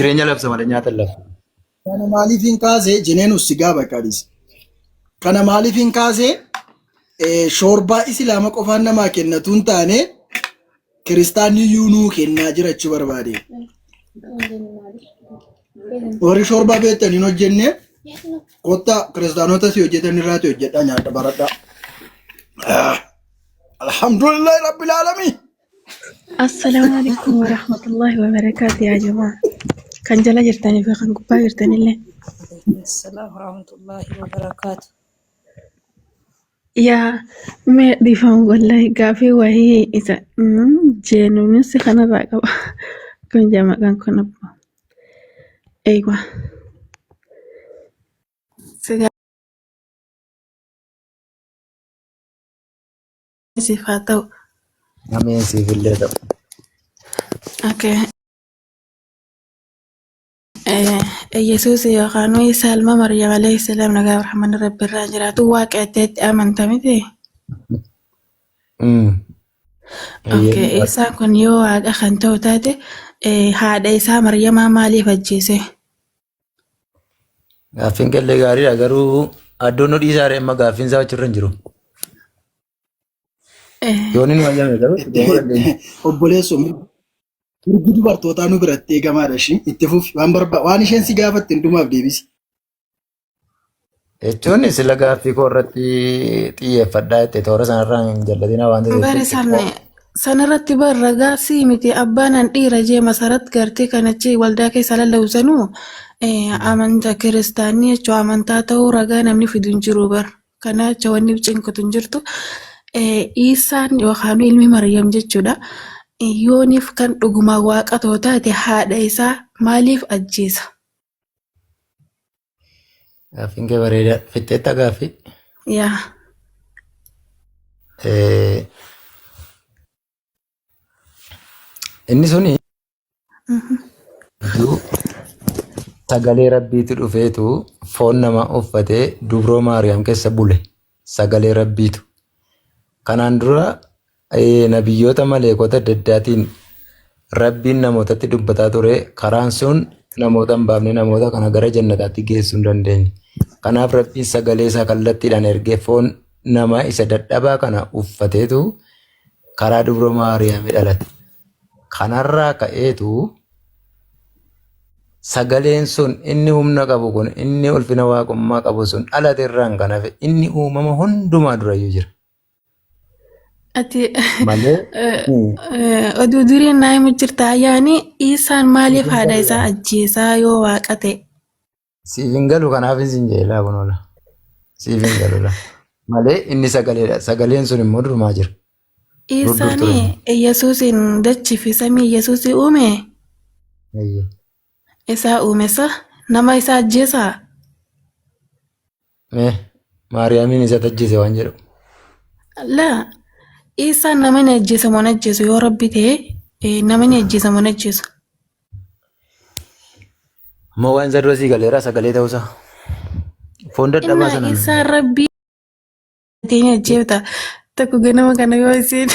Jireenya labsa malee nyaata hin labsu. Kana maaliif hin kaase jeneen ussi gaa bakka dhiisi. Kana maaliif hin kaase shoorbaa islaama qofaan namaa kennatu hin taane kiristaanni iyyuu nuu kennaa jira jechuu barbaade. Warri shoorbaa beektan hin hojjenne kottaa kiristaanota si hojjetan irraati hojjedhaa nyaadha baradhaa. Alhamdulillahi rabbil aalamiin. Assalaamu alaikum warahmatullahi wabarakaatu yaa jamaa. Kan jala jirtanii fi kan gubbaa jirtanillee. Assalamu warahmatullahi wabarakatuh. Yaa mee dhiifama wallahi gaafii wahii isa jeenuunis kanarraa qaba. Kun jaa maqaan kun abbo. Eeywa. Sigaa siif haa ta'u. Ameen siif illee ta'u. Okay. Yesuus yookaan Isaa ilma Maryam alayhi salaam nagaa rahmanni rabbi irraa jiraatu waaqa jetteetti amanta miti. Okay. Isaan kun yoo waaqa kan ta'u taate haadha isaa Maryamaa maaliif ajjeese? Gaaffiin kellee gaariidha garuu addoon nu dhiisaa ree amma gaaffiin isaa achirra hin jiru. Yoon inni wayyame garuu itti deemuu dandeenya. Obboleessoo mirgi dubartootaa nu biratti eegamaadha ishii itti fufi waan barba waan isheen si gaafatte hundumaaf deebisi. Jechuun sila gaaffii koo irratti xiyyeeffadhaa jette toora sanarraa hin jallatinaa waan ta'eef Bari xiqqoo sanarratti bar ragaa sii miti abbaan an dhiira jee masarat gartee kanachi waldaa keessa lallabu sanuu amanta kiristaanii jechuun amantaa ta'uu ragaa namni fidu hin jiru bar. Kana jecha wanni cinqatu hin jirtu. Iisaan yookaan ilmi Maryam jechuudha. Yooniif kan dhugumaan waaqa ta'u taate haadha isaa maaliif ajjeesa? Gaaffiin kee bareedaa. Fixxeetta gaaffii? Yaa. Inni suni Gidduu sagalee Rabbiitu dhufeetu foon namaa uffatee dubroo Maariyaam keessa bule. Sagalee Rabbiitu. Kanaan dura nabiyyoota maleekota adda addaatiin Rabbiin namootatti dubbataa ture. Karaan sun namoota hin baafne namoota kana gara jannataatti geessuu hin dandeenye. Kanaaf Rabbiin sagalee isaa kallattiidhaan ergee foon namaa isa dadhabaa kana uffateetu karaa dubroo Maariyaamii dhalate. Kanarraa ka'eetu sagaleen sun inni humna qabu kun inni ulfina waaqummaa qabu sun dhalate irraan kan hafe inni uumama hundumaa durayyuu jira. Ati Malee oduu duriin naa himu jirta ayyaani Iisaan maaliif haadha isaa ajjeesaa yoo waaqa ta'e? Siif hin galu kanaaf sin jedhe laa kun oola. Siif hin galu laa. Malee inni sagaleedha. Sagaleen sun immoo durumaa jira. Dur dur ture. Iisaani Yesuusin dachii fi samii Yesuusii uume Eeyyee. isaa uume sa nama isaa ajjeesaa? Mee Maariyaamiin isa ajjeese waan jedhu. Laa Iisaan nama ni ajjeesa moo hin ajjeesu yoo rabbi ta'e nama ni ajjeesa moo hin ajjeesu? Amma waan isa dura sii galeera sagalee ta'uusaa. Foon dadhabaa Innaa sana. Iisaan rabbii ta'e ajjeefta. Tokko ganama kana yoo isiin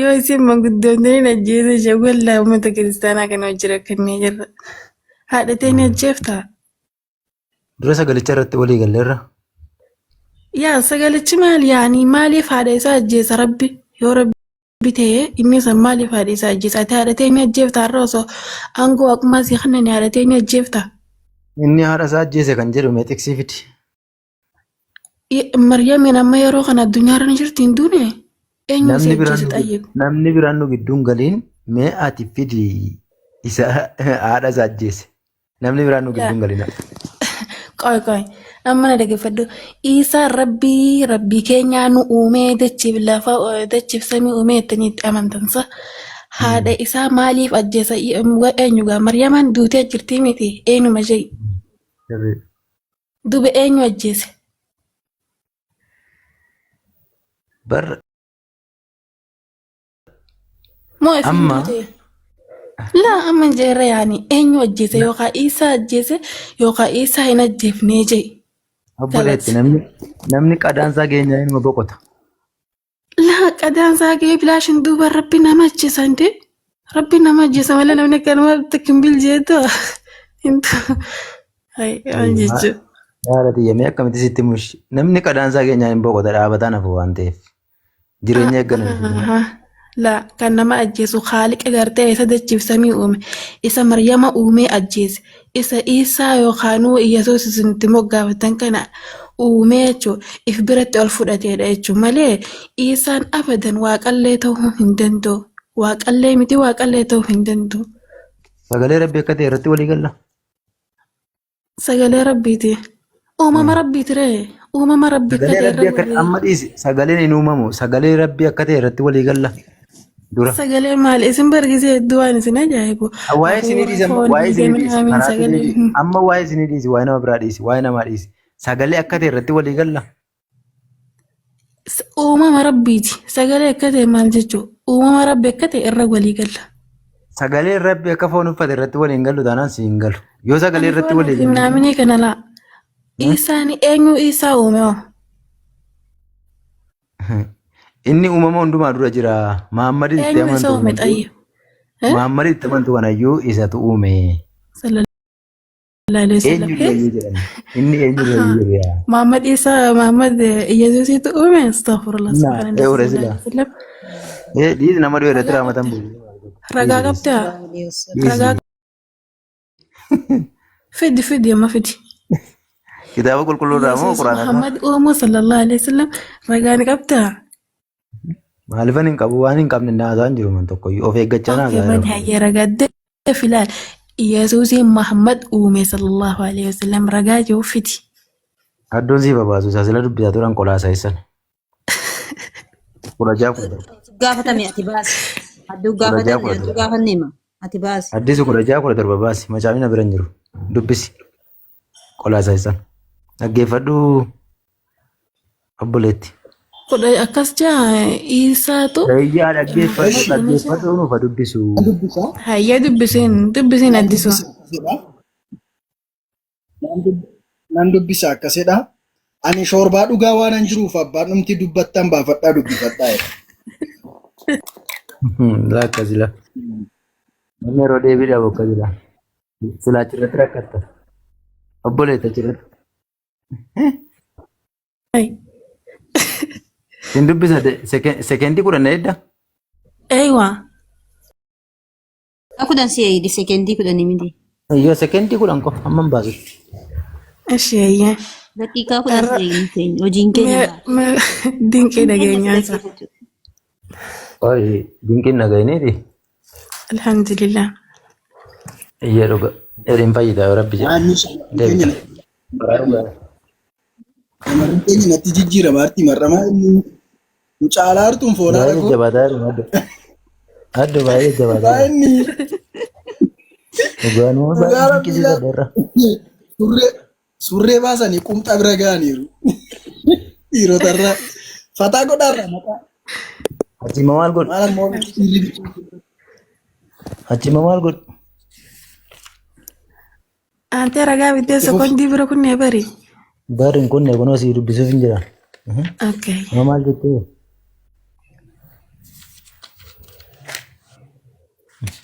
yoo isiin manguddoon ta'in ajjeesa ishee wallaa uummata kiristaanaa kana hojii rakkannee jirra. Haadha ta'e ni ajjeefta. Dura sagalicha irratti walii galleerra. Yaa sagalichi maal yaanii maaliif haadha isaa ajjeesa rabbi yoo rabbi ta'e inni san maaliif haadha isaa ajjeesa ati haadha ta'e ni ajjeefta har'a osoo aangoo waaqummaa sii kennani haadha ta'e ni ajjeefta. Inni haadha isaa ajjeese kan jedhu mee xiqsii fidi. Maryamiin amma yeroo kana addunyaarra ni jirti hin duune eenyu si Namni biraan ajjeese nu xayyib. namni biraan nu gidduun galiin mee ati fidi isa haadha isaa ajjeese. Namni biraan nu gidduun galina. Qoy qoy amma na dhaggeeffadhu. Isaan rabbii rabbii keenyaa nu uumee dachiif lafa dachiif samii uumee jettanii itti amantansa. Haadha isaa maaliif ajjeesa eenyu gaa Maryamaan duutee jirtii miti eenyuma jee Sirrii. duba eenyu ajjeese. Bar Moo isin Amma duute? Laa amma jeerra yaani eenyu ajjeese yookaan Iisaa ajjeese yookaan Iisaa hin ajjeefnee jee. obboleetti Galas. namni namni qadaansaa geenyaa inuma boqota. Laa qadaan isaa gahee bilaashin duuba rabbi nama ajjeesan dee. Rabbi nama ajjeesa malee namni akkanuma takkin jeetu hin ta'u. Hay maal jechuudha. Yaada tiyyamee akkamitti sitti mushi. Namni qadaansaa keenyaan hin boqota dhaabataan hafu waan ta'eef. Jireenya eegganna. La kan nama ajjeesu haaliqa gartee isa dachiif samii uume isa Maryama uumee ajjeese isa Isaa yookaanuu Iyyasuus isinitti moggaafatan kana uumee jechuudha if biratti ol fudhateedha jechuudha malee Isaan abadan waaqallee ta'uu hin danda'u waaqallee miti waaqallee ta'uu hin danda'u. Sagalee rabbi akka ta'e irratti walii galla. Sagalee rabbiiti. Uumama rabbiiti ree. Uumama rabbi akka Sagalee ta'e rabbi irra akka walii amma dhiisi sagaleen hin uumamu sagalee rabbi akka ta'e irratti walii galla. Dura. Sagalee maali? Isin bargisee hedduu waan isin ajaa'ibu. Waa'ee isinii Hafuura dhiisi amma foon waa'ee dhiigee isinii dhiisi minaamin karaa isinii sagalee. dhiisi amma waa'ee isinii dhiisi waa'ee nama biraa dhiisi waa'ee namaa dhiisi sagalee akka ta'e irratti walii galla. Uumama rabbiiti. Sagalee akka ta'e maal jechuu? Uumama rabbi akka ta'e irra walii galla. Sagaleen rabbi akka foon uffate irratti walii hin gallu taanaan si hin galu. Yoo sagalee Ani irratti foon walii galle. minaaminii kana laa. Isaan eenyu isaa uume hoo? Inni uumama hundumaa dura jira. Mahammadin itti Eenyu isa amantu uume kanayyuu xayya? Eh? Mahammadin itti amantu kanayyuu isatu uume. Sallallahu alaihi wasallam. Eenyu durayyuu jedhan. Inni eenyu durayyuu jedhu yaa. Muhammad Isa Muhammad Yesuusitu uume astaghfirullah Na subhanallah eewure sallallahu sila. alaihi wasallam. Ee dhiisi nama du'e irratti Ragaa raamatan qabda. bu'u. Ragaa qabda. Sallallahu alaihi wasallam. Ragaa Dhiisi. fidi fidi amma fidi. Kitaaba qulqulluu irraa moo Yesuus quraana irraa? Muhammad uumuu sallallahu alaihi wasallam ragaa ni qabda. Maalifan hin qabu waan hin qabne naasaan jiru man tokkoyyuu of eeggachaa Okay, naasaa bani jiru. hayyee ragaa filaal. Yesuusiin Muhammad uume sallallahu alaihi wasallam ragaa jiru fidi. Addoon sii babaasu isaa sila dubbisaa turan qolaasaa isaan. 16 17. Gaafatame ati baasi. Adduu 16 gaafatame kudha adduu torba. gaafanne hima. Ati baasi. Addisu 16 17 baasi macaafni na bira hin jiru. Dubbisi qolaasaa isaan. Dhaggeeffadhu obboleetti. Kudha akkas jaa Isaatu Eeyyaa dhaggeeffadhu Eshi Muhammad uume jaa. dhaggeeffadhu nuuf haa dubbisu. nan dubbisa. Hayyee dubbisiin dubbisiin Nan addisu. dubbisa akkasidha. Nan dub- Nan dubbisa akkasidha. Ani shoorbaa dhugaa waan hin jiruuf abbaan dhumti dubbattan baafadhaa dubbifadhaa jedha. Laa akkasila. Namni yeroo deebii dhabu akkasila. Silaa achirratti rakkatta. Obboleetti achirratti. Ay. Sin dubbisa sekendii 10 na edda. Eeywa. 10 si eeyidi sekendii 10 miti. Yoo sekendii 10 qofa hamma hin baasutti. Eshi hayyee. Daqiiqaa 10 Irra si eeyidi keenya hojiin keenya mee maali? mee dinqii Hojiin keenya si dhageenyaa isaa. dhaggeeffachuu. Oi dinqiin dhaga'iniiti. Alhamdulillah. Iyyee dhuga. Jedhin fayyidaa yoo rabbi jedhe. Naannoo shamarran Deebita. keenya Karaa dhugaa. shamarran keenya natti jijjiirama arti marramaa inni mucaalaa artuun foonaa Baay'ee dhaquu. jajjabaataa jiru adda. Adda baay'ee jajjabaataa Dhugaa jira. inni Dhugaan nama dhugaa baay'ee rabbii dinqisiisa irra. surree surree baasanii qumxa bira ga'aniiru. Dhiirotarraa fataa godhaarraa maqaa Achima maal godhu? maal ammoo dhiirri bichuu. Achima maal godhu? Aantee ragaa biddee Itti fufi. sekondii bira kunnee bari. Barri hin kunne kunoo sii dubbisuuf hin jira. Okay. Nama maal jettee?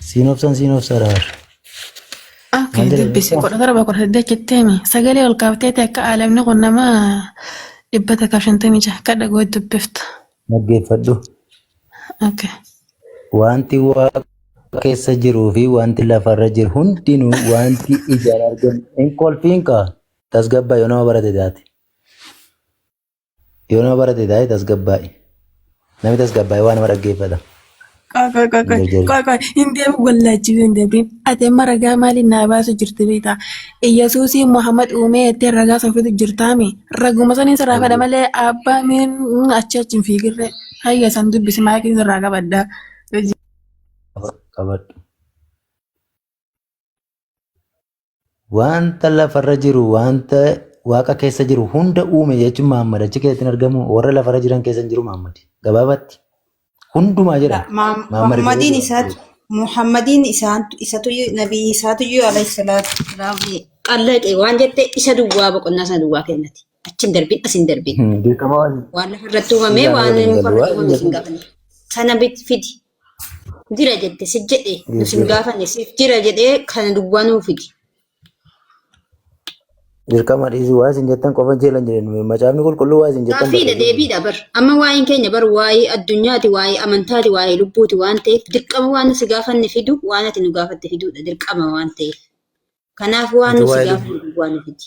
Siin obsan siin obsaadha. Okay, Maal jedhe dubbisi beektaa? 17 18 jetteemi. Sagalee ol kaaftee ta'e akka aalamni kun nama 156 akka dhagoo dubbifta. Dhaggeeffadhu. Okay. Wanti waaqa keessa jiruu fi wanti lafarra jiru hundinuu wanti ijaan argamu hin kolfiin kaa tasgabbaa yoo nama barate taate. Yoo nama barate taate tasgabbaa'i. Namni tasgabbaa'e waa nama dhaggeeffata. Qoy qoy qoy Hin qoy jarjarin. qoy qoy hin deemu wallaachifee hin deebiin. Ati amma ragaa maaliin naa baasu jirti beektaa? Iyyasuusii Muhammad uumee jettee ragaa san fidu jirtaami. Raguma saniin sirraa fedha malee abbaa miin achi achi hin fiigirre. Hayya san dubbisi maakiin sirraa qabadha. Qabadhu. Wanta lafarra jiru, wanta waaqa keessa jiru hunda uume jechuun Muhammad achi keessatti hin argamu. Warra lafarra jiran keessa hin jiru Muhammad. Gabaabatti hundumaa jedha. Muhammad garuu Muhammadiin jira. isaatu Muhammadiin isaantu isatu nabii isaatu iyyuu alayhi salaatu wasalaam qallaqe waan jette isa duwwaa boqonnaa sana duwwaa kennati. Achi hin darbin as hin darbin. Dirqama waan Waan lafarratti uumame isaan waan waliin galu. mukarratti Waan uumame hin gaafanne. Sana fidi. Jira jette si jedhe nu sin gaafanne siif jira jedhee kana duwwaa nuu fidi. Dirqama dhiisii waa isin jettan qofa jeelan jedhan macaafni qulqulluu waa isin jettan Gaaffiidha barreeffama. deebiidha bar. Amma waa'een keenya bar waa'ee addunyaati waa'ee amantaati waa'ee lubbuuti waan ta'eef dirqama waan nu si gaafanne fidu waan ati nu gaafatte fiduudha dirqama waan ta'eef. Kanaaf waan Utuu nu si waa'ee gaafanne lubbuu duwwaa nu fidi.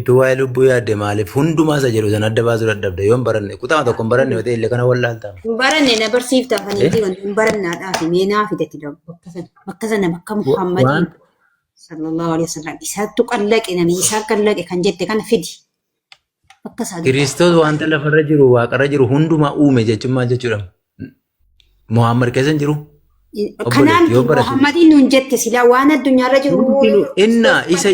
utuu waa'ee lubbuu yaadde maaliif hundumaa isa jedhu sana adda baasuu dadhabde yoo hin baranne kutaa tokko hin baranne yoo ta'e illee kana wallaalta. Hin baranne na barsiifta afaniitii wanti hin barannaadhaaf mee naa fidati bakka sana bakka sana bakka Muhammadiin Waan sallallahu alaihi wasallam isaattu qallaqe namni isaa qallaqe kan jette kana fidi bakka isaa duwwaa. Kiristoos wanta lafarra jiru waaqarra jiru hundumaa uume jechuun maal jechuudha? Muhammad keessa hin jiru. Kanaan Obboleetti yoo barate Muhammadiin nuun jette silaa waan addunyaarra jiru hundinuu inna Kiristoos isa